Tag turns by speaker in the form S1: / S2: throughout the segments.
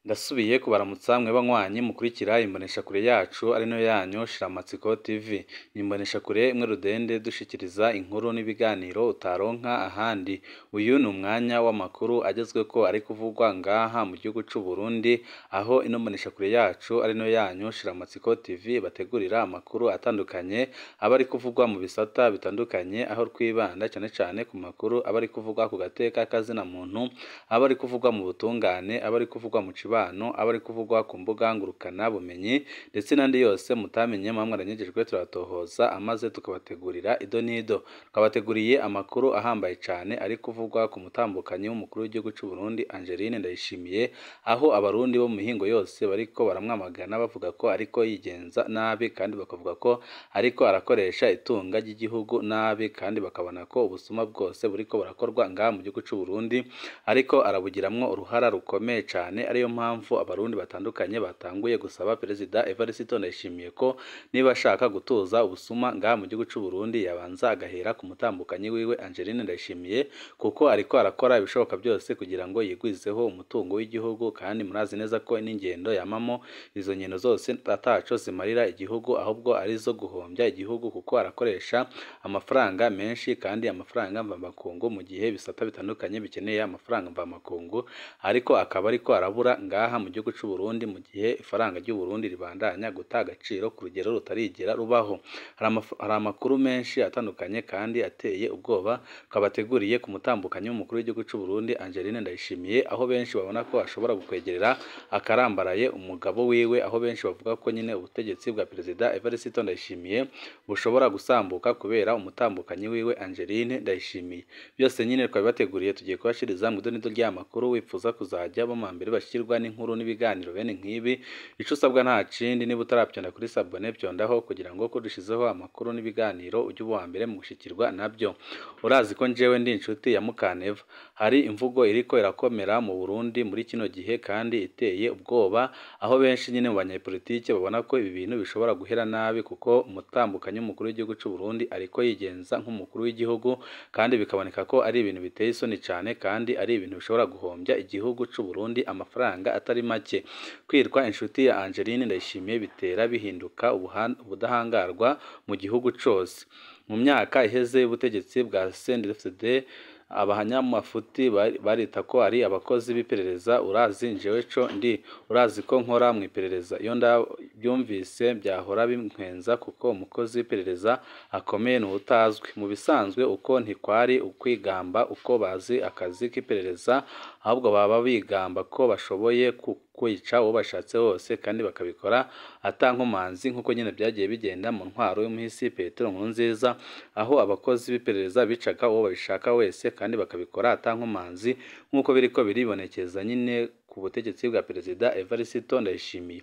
S1: Ndasubiye kubaramutsa mwe banywanyi mukurikira imboneshakure yacu ari nayo yanyu Shiramatsiko TV. Ni imboneshakure imwe rudende dushikiriza inkuru n'ibiganiro utaronka ahandi. Uyu ni umwanya w'amakuru agezweko ari kuvugwa ngaha mu gihugu c'u Burundi, aho ino mboneshakure yacu ari nayo yanyu Shiramatsiko TV bategurira amakuru atandukanye aba ari kuvugwa mu bisata bitandukanye, aho twibanda cane cane ku makuru aba ari kuvugwa ku gateka k'azina muntu, aba ari kuvugwa mu butungane, aba ari kuvugwa mu cibano, aba ari kuvugwa ku mbuga ngurukana bumenyi ndetse n'andi yose mutamenye muba mwaranyejejwe turatohoza amaze tukabategurira ido n'ido. Twabateguriye amakuru ahambaye cane ari kuvugwa ku mutambukanyi w'umukuru w'igihugu c'u Burundi Angeline Ndayishimiye, aho abarundi bo mu mihingo yose bariko baramwamagana bavuga ko ariko yigenza nabi, kandi bakavuga ko ariko arakoresha itunga ry'igihugu nabi, kandi bakabona ko ubusuma bwose buriko burakorwa ngaha mu gihugu c'u Burundi ariko arabugiramwo uruhara rukomeye cane, ariyo mpamvu abarundi batandukanye batanguye gusaba Perezida Evariste Ndayishimiye ko niba ashaka gutuza ubusuma ngaha mu gihugu c'u Burundi yabanza agahera ku mutambukanyi wiwe Angeline Ndayishimiye, kuko ariko arakora ibishoboka byose kugira ngo yigwizeho umutungo w'igihugu, kandi murazi neza ko n'ingendo yamamo izo ngendo zose ataco zimarira igihugu ahubwo ari izo guhombya igihugu, kuko arakoresha amafaranga menshi kandi amafaranga mvamakungu mu gihe ibisata bitandukanye bikeneye amafaranga mvamakungu, ariko akaba ariko arabura ngaha mu gihugu c'u Burundi mu gihe ifaranga ry'u Burundi ribandanya guta agaciro ku rugero rutarigera rubaho. Hari amakuru menshi atandukanye kandi ateye ubwoba twabateguriye ku mutambukanyi w'umukuru w'igihugu c'u Burundi Angeline Ndayishimiye, aho benshi babona ko ashobora gukwegerera akarambaraye umugabo wiwe, aho benshi bavuga ko nyine ubutegetsi bwa Perezida Evariste Ndayishimiye bushobora gusambuka kubera umutambukanyi wiwe Angeline Ndayishimiye. Byose nyine twabibateguriye, tugiye kubashiriza mu idonido ry'amakuru. Wifuza kuzajya bo mbere bashirwa n'inkuru n'ibiganiro bene nk'ibi, ico usabwa nta kindi, niba utaravyonda kuri sabone vyondaho kugira ngo ko dushizeho amakuru n'ibiganiro ujye uba uwa mbere mu gushikirwa nabyo. Urazi ko njewe ndi inshuti ya Mukaneva. Hari imvugo iriko irakomera mu Burundi muri kino gihe kandi iteye ubwoba, aho benshi nyine mu banyepolitike babona ko ibi bintu bishobora guhera nabi, kuko umutambukanyi w'umukuru w'igihugu c'u Burundi ariko yigenza nk'umukuru w'igihugu, kandi bikaboneka ko ari ibintu biteye isoni cane kandi ari ibintu bishobora guhombya igihugu c'u Burundi amafaranga atari make. Kwitwa inshuti ya Angeline Ndayishimiye bitera bihinduka ubudahangarwa mu gihugu cose. Mu myaka iheze y'ubutegetsi bwa CNDD-FDD, abanyamafuti barita ko ari abakozi b'iperereza. Urazi njewe co ndi, urazi ko nkora mu iperereza. Iyo ndabyumvise byahora binkwenza, kuko umukozi w'iperereza akomeye ni uwutazwi. Mu bisanzwe uko ntikwari ukwigamba uko bazi akazi k'iperereza, ahubwo baba bigamba ko bashoboye kwica uwo bashatse hose, kandi bakabikora ata nkomanzi, nk'uko nyine byagiye bigenda mu ntwaro y'umuhisi Petero Nkurunziza, aho abakozi b'iperereza bicaga uwo babishaka wese kandi bakabikora ata nkomanzi, nk'uko biriko biribonekeza nyine ku butegetsi bwa Perezida Evariste Ndayishimiye.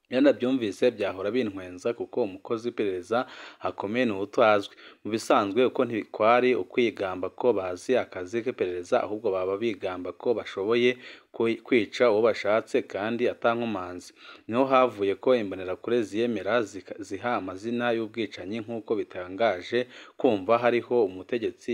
S1: Iyo ndabyumvise byahora bintwenza, kuko umukozi w'iperereza akomeye ni uwutazwi. Mu bisanzwe uko ntikwari ukwigamba ko bazi akazi k'iperereza, ahubwo baba bigamba ko bashoboye kwica uwo bashatse kandi ata nkomanzi. Niho havuye ko imbonerakure ziyemera ziha amazina y'ubwicanyi, nk'uko bitangaje kumva hariho umutegetsi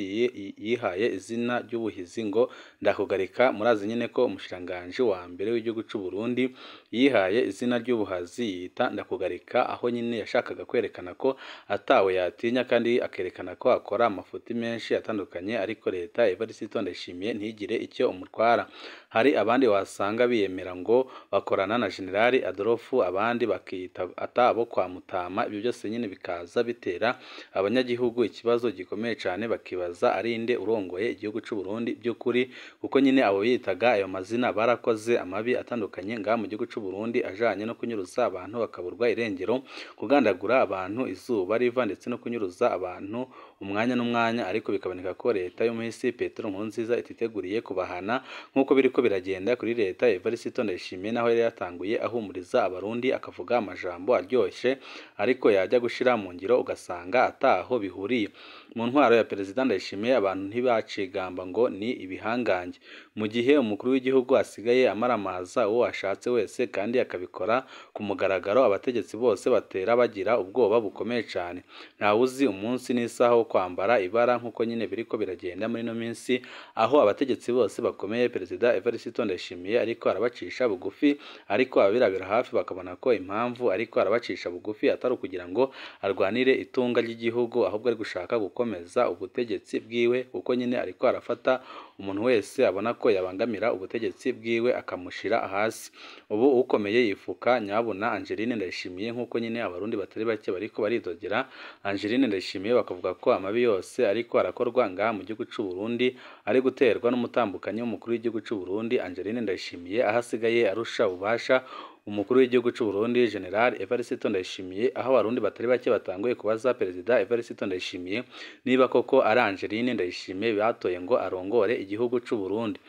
S1: yihaye izina ry'ubuhizi ngo Ndakugarika. Murazi nyine ko umushikiranganji wa mbere w'igihugu c'u Burundi yihaye izina ry'ubuhazi yita Ndakugarika, aho nyine yashakaga kwerekana ko atawe yatinya kandi akerekana ko akora amafuti menshi atandukanye, ariko leta Evariste Ndayishimiye ntigire icyo umutwara. Hari abandi wasanga biyemera ngo bakorana na General Adolphe, abandi bakiyita atabo kwa Mutama. Ibyo byose nyine bikaza bitera abanyagihugu ikibazo gikomeye cane, bakibaza ari nde urongoye igihugu c'u Burundi by'ukuri, kuko nyine abo biyitaga ayo mazina barakoze amabi atandukanye ngaha mu gihugu c'u Burundi ajanye no kunyuruza abantu bakaburwa irengero, kugandagura abantu izuba riva, ndetse no kunyuruza abantu umwanya n'umwanya, ariko bikaboneka ko leta y'umuhisi Petero Nkurunziza ititeguriye kubahana nk'uko biriko biragenda kuri leta Evariste Ndayishimiye, naho yari yatanguye ahumuriza abarundi akavuga amajambo aryoshe, ariko yajya gushira mu ngiro ugasanga ataho bihuriye. Mu ntwaro ya Perezida Ndayishimiye abantu ntibacigamba ngo ni ibihangange, mu gihe umukuru w'igihugu asigaye amaramaza uwo ashatse wese kandi akabikora ku mugaragaro. Abategetsi bose batera bagira ubwoba bukomeye cane. Ntawuzi umunsi n'isaha wo kwambara ibara, nk'uko nyine biriko biragenda muri ino minsi, aho abategetsi bose bakomeye Perezida Evariste Ndayishimiye ariko arabacisha bugufi, ariko ababirabira hafi bakabona ko impamvu ariko arabacisha bugufi atari ukugira ngo arwanire itunga ry'igihugu, ahubwo ari gushaka gukomeza ubutegetsi bwiwe, kuko nyine ariko arafata umuntu wese abona ko yabangamira ubutegetsi bwiwe akamushira hasi. Ubu ukomeye yifuka nyabuna Angeline Ndayishimiye, nk'uko nyine abarundi batari bake bariko baridogera Angeline Ndayishimiye, bakavuga ko amabi yose ariko arakorwa ngaha mu gihugu c'u Burundi ari guterwa n'umutambukanyi w'umukuru w'igihugu c'u Burundi Angeline Ndayishimiye, aho asigaye arusha ububasha umukuru w'igihugu c'u Burundi General Evariste Ndayishimiye, aho abarundi batari bake batanguye kubaza Perezida Evariste Ndayishimiye niba koko ari Angeline Ndayishimiye batoye ngo arongore igihugu c'u Burundi.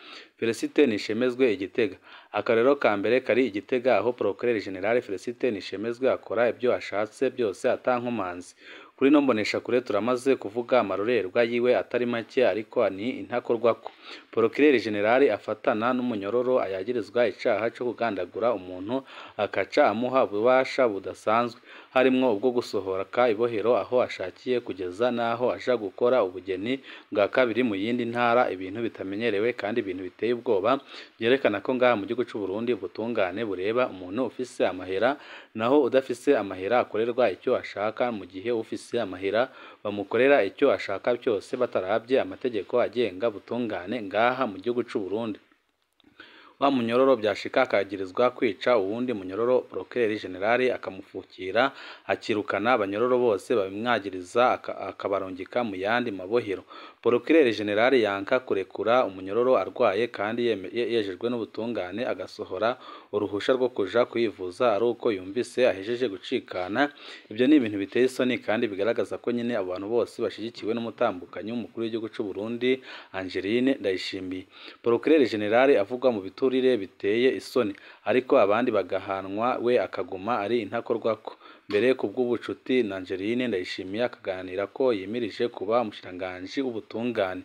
S1: Felicite Nishemezwe Igitega, akarero ka mbere kari Igitega, aho Procureur General Felicite Nishemezwe akora ibyo ashatse byose atankomanzi. Kuri no mbonesha kure turamaze kuvuga amarorerwa yiwe atari make, ariko ni intakorwako. Procureur General afatana n'umunyororo ayagirizwa icaha co kugandagura umuntu, akaca amuha ububasha budasanzwe, harimwo ubwo gusohoka ibohero aho ashakiye kugeza n'aho aja gukora ubugeni bwa kabiri mu yindi ntara, ibintu bitamenyerewe kandi ibintu biteye ubwoba, byerekana ko ngaha mu gihugu c'u Burundi ubutungane bureba umuntu ufise amahera, naho udafise amahera akorerwa icyo ashaka, mu gihe ufise amahera bamukorera icyo ashaka cyose bataravye amategeko agenga butungane ngaha mu gihugu c'u Burundi. Wa munyororo byashika akagirizwa kwica uwundi munyororo, Procureur General akamufukira, akirukana abanyororo bose babimwagiriza akabarungika mu yandi mabohero. Procureur General yanka kurekura umunyororo arwaye kandi yejejwe n'ubutungane, agasohora uruhusha rwo kuja kwivuza ari uko yumvise ahejeje gucikana. Ibyo ni ibintu biteye isoni kandi bigaragaza ko nyine abantu bose bashigikiwe n'umutambukanyi w'umukuru w'igihugu c'u Burundi Angeline Ndayishimiye. Procureur General avugwa mu biturire biteye isoni, ariko abandi bagahanwa, we akaguma ari intakorwako. Mbere kubw'ubucuti na Angeline Ndayishimiye akaganira ko yimirije kuba umushikiranganji w'ubutungane.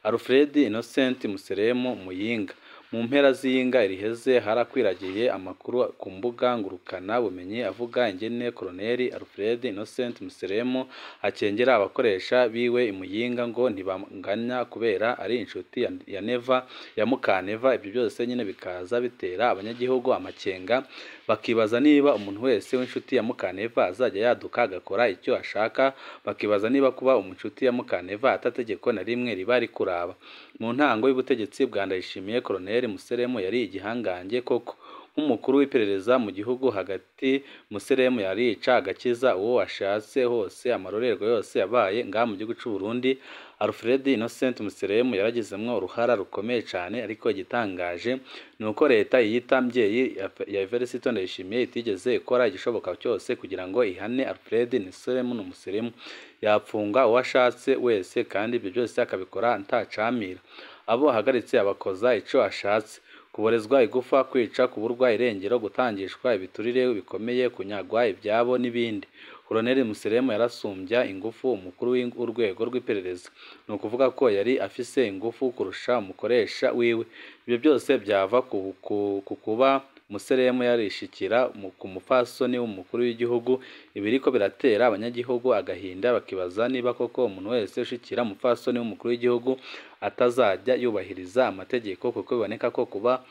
S1: Alfred Innocent Museremu Muyinga, mu mpera z'iyinga riheze harakwiragiye amakuru ku mbuga ngurukana bumenyi avuga ingene Colonel Alfred Innocent Museremu akengera abakoresha biwe imuyinga ngo ntibanganya kubera ari inshuti ya Neva ya Mukaneva. Ibyo byose nyine bikaza bitera abanyagihugu amakenga, bakibaza niba umuntu wese w'inshuti ya Mukaneva azajya yaduka agakora icyo ashaka, bakibaza niba kuba umunshuti ya Mukaneva atategeko na rimwe riba rikuraba. Mu ntango y'ubutegetsi bwa Ndayishimiye, Colonel Museremu yari igihangange koko. Nk'umukuru w'iperereza mu gihugu hagati, Museremu yarica agakiza uwo ashatse hose. Amarorerwa yose yabaye ngaha mu gihugu c'u Burundi, Alfred Innocent Museremu yaragizemwo uruhara rukomeye cane, ariko igitangaje ni uko leta yiyita mvyeyi ya Evariste Ndayishimiye itigeze ikora igishoboka cyose kugira ngo ihane Alfred Museremu n'Umuseremu. Yapfunga uwo ashatse wese kandi ibyo byose akabikora ntacamira. Abo ahagaritse abakoza ico ashatse: kuborezwa igufa, kwica, kuburwa irengero, gutangishwa ibiturire bikomeye, kunyagwa ibyabo n'ibindi. Colonel Museremu yarasumbya ingufu umukuru w'urwego rw'iperereza, ni ukuvuga ko yari afise ingufu kurusha umukoresha wiwe. Ibyo byose byava ku kuba Museremu yarishikira ku mupfasoni w'umukuru w'igihugu. Ibiriko biratera abanyagihugu agahinda, bakibaza niba koko umuntu wese ushikira umupfasoni w'umukuru w'igihugu atazajya yubahiriza amategeko, kuko biboneka ko kuba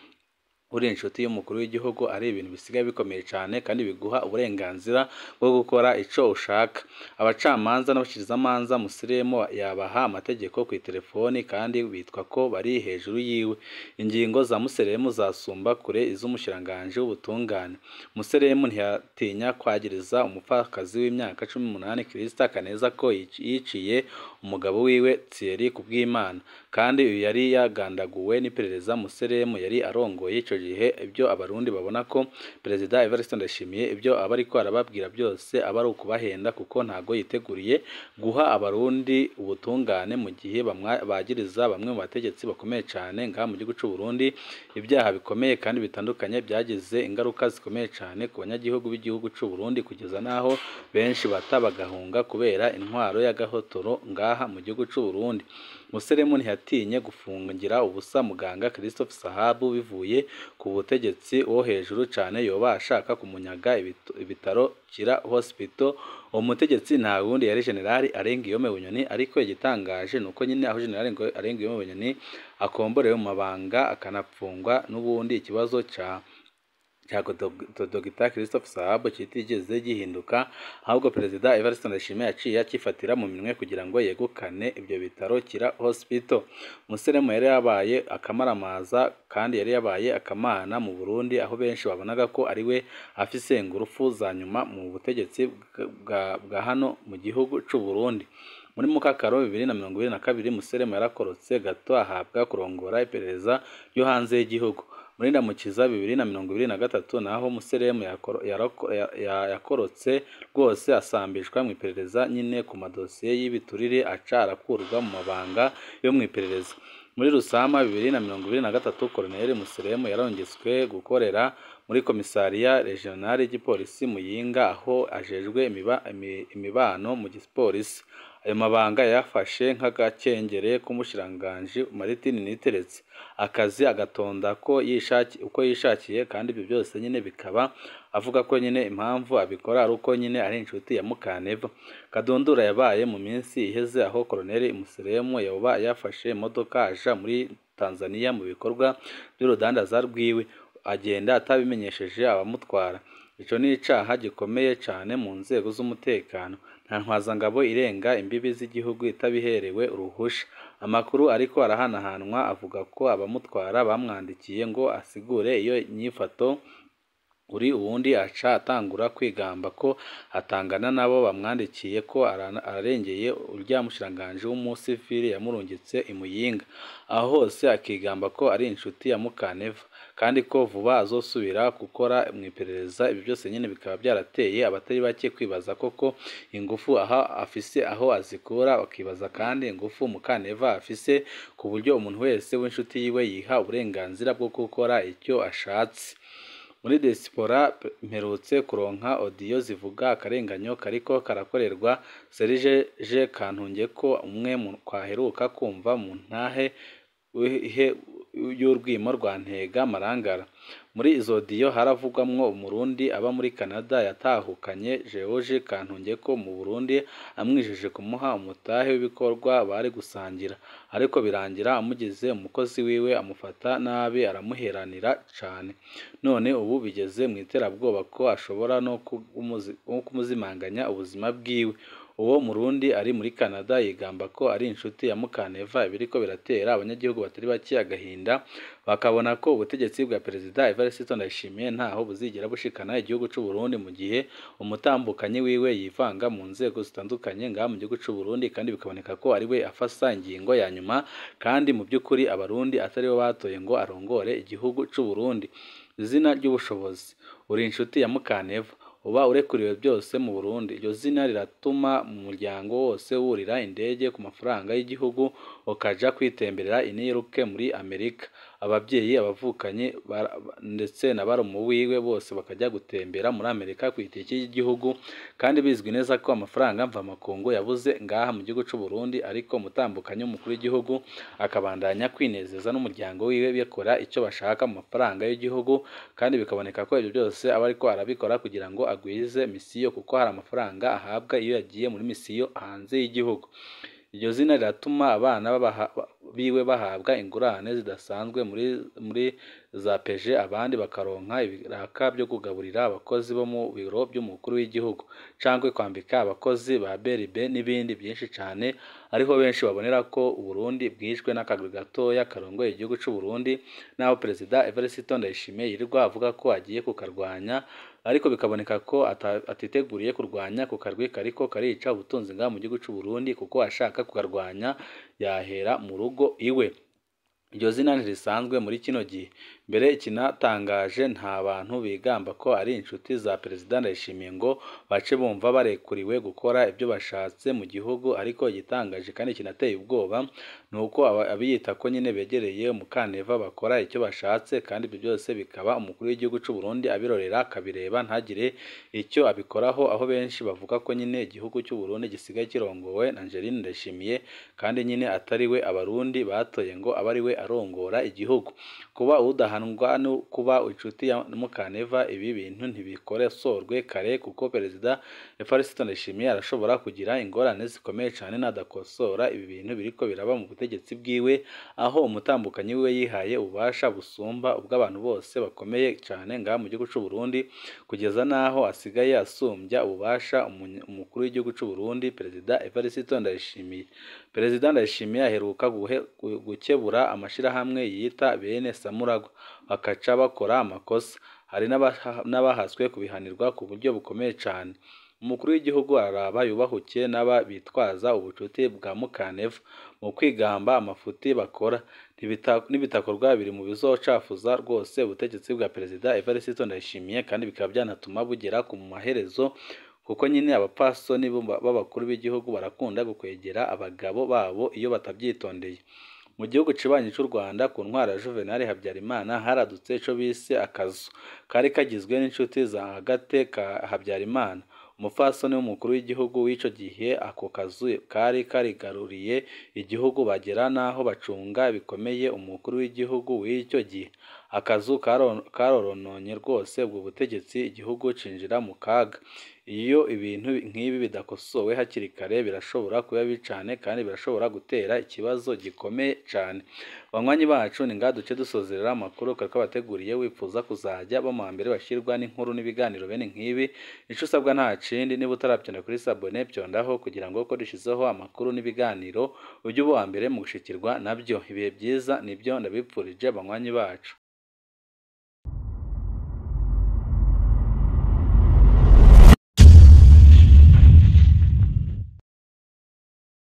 S1: uri inshuti y'umukuru w'igihugu ari ibintu bisigaye bikomeye cyane kandi biguha uburenganzira bwo gukora ico ushaka. Abacamanza n'abashikirizamanza Museremu yabaha amategeko ku telefoni kandi bitwa ko bari hejuru yiwe. Ingingo za Museremu zasumba kure iz'umushikiranganji w'ubutungane. Museremu ntiyatinya kwagiriza umupfakazi w'imyaka 18 Christa Kaneza ko yiciye umugabo wiwe Thierry Kubwimana, kandi uyu yari yagandaguwe n'iperereza Museremu yari arongoye ico gihe. Ibyo abarundi babona ko Perezida Evariste Ndayishimiye ibyo aba ariko arababwira byose aba ari ukubahenda, kuko ntago yiteguriye guha abarundi ubutungane mu gihe bagiriza bamwe mu bategetsi bakomeye cyane ngaha mu gihugu c'u Burundi ibyaha bikomeye kandi bitandukanye byagize ingaruka zikomeye cyane ku banyagihugu b'igihugu c'u Burundi, kugeza naho benshi bata bagahunga kubera intwaro y'agahotoro ngaha mu gihugu c'u Burundi. Museremu ntiyatinye gufungira ubusa muganga Christophe Sahabu bivuye ku butegetsi wo hejuru cane yoba ashaka kumunyaga ibitaro Kira Hospital. Uwo mutegetsi nta wundi yari General Alain Guillaume Bunyoni, ariko igitangaje nuko nyine aho General Alain Guillaume Bunyoni akomborewe mu mabanga akanapfungwa, n'ubundi ikibazo ca Dr Christophe Sahabu kitigeze gihinduka, ahubwo Perezida Evariste Ndayishimiye yaciye akifatira mu minwe kugira ngo yegukane ibyo bitaro Kira Hospital. Museremu yari yabaye akamaramaza kandi yari yabaye akamana mu Burundi, aho benshi babonaga ko ari we afise ingurufu za nyuma mu butegetsi bwa hano mu gihugu c'u Burundi. Muri Mukakaro 2022 Museremu yarakorotse gato ahabwa kurongora iperereza ryo hanze y'igihugu. Muri Ndamukiza 2023 naho Museremu yakorotse rwose asambishwa mu iperereza nyine ku madosiye y'ibiturire, aca arakurwa mu mabanga yo mu iperereza. Muri Rusama 2023 Colonel Museremu yarongetswe gukorera muri komisariya regionale y'igipolisi Muyinga, aho ajejwe imibano mu gipolisi. Ayo mabanga yafashe nk'agakengere k'umushikiranganji Martin Niteretse, akazi agatonda ko uko yishakiye, kandi ibyo byose nyine bikaba avuga ko nyine impamvu abikora ari uko nyine ari inshuti ya Mukaneva. Kadundura yabaye mu minsi iheze aho Colonel Museremu yoba yafashe imodoka aja muri Tanzania mu bikorwa by'urudandaza rwiwe, agenda atabimenyesheje abamutwara. Ico ni icaha gikomeye cane mu nzego z'umutekano. Nta ntwazangabo irenga imbibi z'igihugu itabiherewe uruhusha. Amakuru ariko arahanahanwa avuga ko abamutwara bamwandikiye ngo asigure iyo nyifato, uri uwundi aca atangura kwigamba ko atangana nabo bamwandikiye ko ararengeye urya mushikiranganji w'umusivili yamurungitse i Muyinga. Aho hose akigamba ko ari inshuti ya Mukaneva kandi ko vuba azosubira gukora mu iperereza. Ibi byose nyine bikaba byarateye abatari bake kwibaza koko ingufu aha afise aho azikura, bakibaza kandi ingufu Mukaneva afise ku buryo umuntu wese w'inshuti yiwe yiha uburenganzira bwo gukora icyo ashatse. Muri diaspora mperutse kuronka audio zivuga akarenganyo kariko karakorerwa Serge J Kantungeko, umwe mu twaheruka kumva mu ntahe y'urwimo rwa Ntega Marangara. Muri izo audio haravugwamwo umurundi aba muri Canada yatahukanye George Kantungeko mu Burundi, amwijeje kumuha umutahe w'ibikorwa bari gusangira, ariko birangira amugize umukozi wiwe, amufata nabi, aramuheranira cane. None ubu bigeze mu iterabwoba ko ashobora no kumuzimanganya ubuzima bwiwe. Uwo murundi ari muri Canada yigamba ko ari inshuti ya Mukaneva, ibiriko biratera abanyagihugu batari bake agahinda, bakabona ko ubutegetsi bwa Perezida Evariste Ndayishimiye ntaho buzigera bushikana igihugu c'u Burundi mu gihe umutambukanyi wiwe yivanga mu nzego zitandukanye ngaha mu gihugu c'u Burundi, kandi bikaboneka ko ari we afasa ingingo ya nyuma, kandi mu by'ukuri abarundi atari bo batoye ngo arongore igihugu c'u Burundi. Izina ry'ubushobozi, uri inshuti ya Mukaneva, uba urekuriwe byose mu Burundi. Iryo zina riratuma mu muryango wose wurira indege ku mafaranga y'igihugu ukaja kwitemberera i New York muri Amerika. Ababyeyi, abavukanyi ndetse na barumuna wiwe bose bakajya gutembera muri Amerika ku itike y'igihugu, kandi bizwi neza ko amafaranga mvamakungu yabuze ngaha mu gihugu c'u Burundi, ariko umutambukanyi w'umukuru w'igihugu akabandanya kwinezeza n'umuryango wiwe bakora icyo bashaka mu mafaranga y'igihugu, kandi bikaboneka ko ibyo byose aba ariko arabikora kugira ngo agwize misiyo, kuko hari amafaranga ahabwa iyo yagiye muri misiyo hanze y'igihugu. Iryo zina riratuma abana biwe bahabwa ingurane zidasanzwe muri za peje, abandi bakaronka ibiraka byo kugaburira abakozi bo mu biro by'umukuru w'igihugu, cangwe kwambika abakozi ba BRB n'ibindi byinshi cane. Ariho benshi babonera ko Uburundi bwishwe n'akagwi gatoya karongoye igihugu c'u Burundi, naho Perezida Evariste Ndayishimiye yirirwa avuga ko agiye kukarwanya, ariko bikaboneka ko atiteguriye kurwanya ku karwi kariko karica ubutunzi ngaha mu gihugu c'u Burundi, kuko ashaka kukarwanya yahera mu rugo iwe. Iryo zina ntirisanzwe muri kino gihe, Mbere ikinatangaje, nta bantu bigamba ko ari inshuti za Perezida Ndayishimiye ngo bace bumva barekuriwe gukora ibyo bashatse mu gihugu, ariko igitangaje kandi kinateye ubwoba ni uko abiyita ko nyine begereye Mukaneva bakora icyo bashatse, kandi ibyo byose bikaba umukuru w'igihugu c'u Burundi abirorera akabireba ntagire icyo abikoraho, aho benshi bavuga ko nyine igihugu cy'u Burundi gisigaye kirongowe na Angeline Ndayishimiye kandi nyine atari we Abarundi batoye ngo abe ari we arongora igihugu. Kuba udahanwa no kuba inshuti ya Mukaneva, ibi bintu ntibikosorwe kare kuko Perezida Evariste Ndayishimiye arashobora kugira ingorane zikomeye cane nadakosora ibi bintu biriko biraba mu butegetsi bwiwe, aho umutambukanyi wiwe yihaye ububasha busumba ubw'abantu bose bakomeye cane ngaha mu gihugu c'u Burundi, kugeza naho asigaye asumbya ububasha umukuru w'igihugu c'u Burundi Perezida Evariste Ndayishimiye. Perezida Ndayishimiye aheruka gukebura amashirahamwe yiyita bene Samuragwa bakaca bakora amakosa, hari n'abahaswe kubihanirwa ku buryo bukomeye cane. Umukuru w'igihugu araraba yubahuke n'aba bitwaza ubucuti bwa Mukaneva mu kwigamba amafuti bakora, nibitakorwa biri mu bizocafuza rwose ubutegetsi bwa Perezida Evariste Ndayishimiye, kandi bikaba byanatuma bugera ku maherezo, kuko nyine abapfasoni b'abakuru b'igihugu barakunda gukwegera abagabo babo iyo batabyitondeye. Mu gihugu cibanyi c'u Rwanda ku ntwaro ya Juvenal Habyarimana haradutse ico bise akazu kari kagizwe n'inshuti za Agathe ka Habyarimana, umupfasoni w'umukuru w'igihugu w'ico gihe. Ako kazu kari karigaruriye igihugu bagera n'aho bacunga bikomeye umukuru w'igihugu w'icyo gihe. Akazu karononye rwose ubwo butegetsi, igihugu cinjira mu kaga. Iyo ibintu nk'ibi bidakosowe hakiri kare birashobora kuba bibi cane kandi birashobora gutera ikibazo gikomeye cane. Banywanyi bacu, ni ngaha duce dusozerera amakuru twari twabateguriye. Wifuza kuzajya ba mu mbere bashirwa n'inkuru n'ibiganiro bene nk'ibi, ico usabwa nta kindi, niba utaravyonda kuri sabone vyondaho kugira ngo uko dushizeho amakuru n'ibiganiro ujye uba uwa mbere mu gushikirwa nabyo. Ibihe byiza nibyo ndabipfurije banywanyi bacu.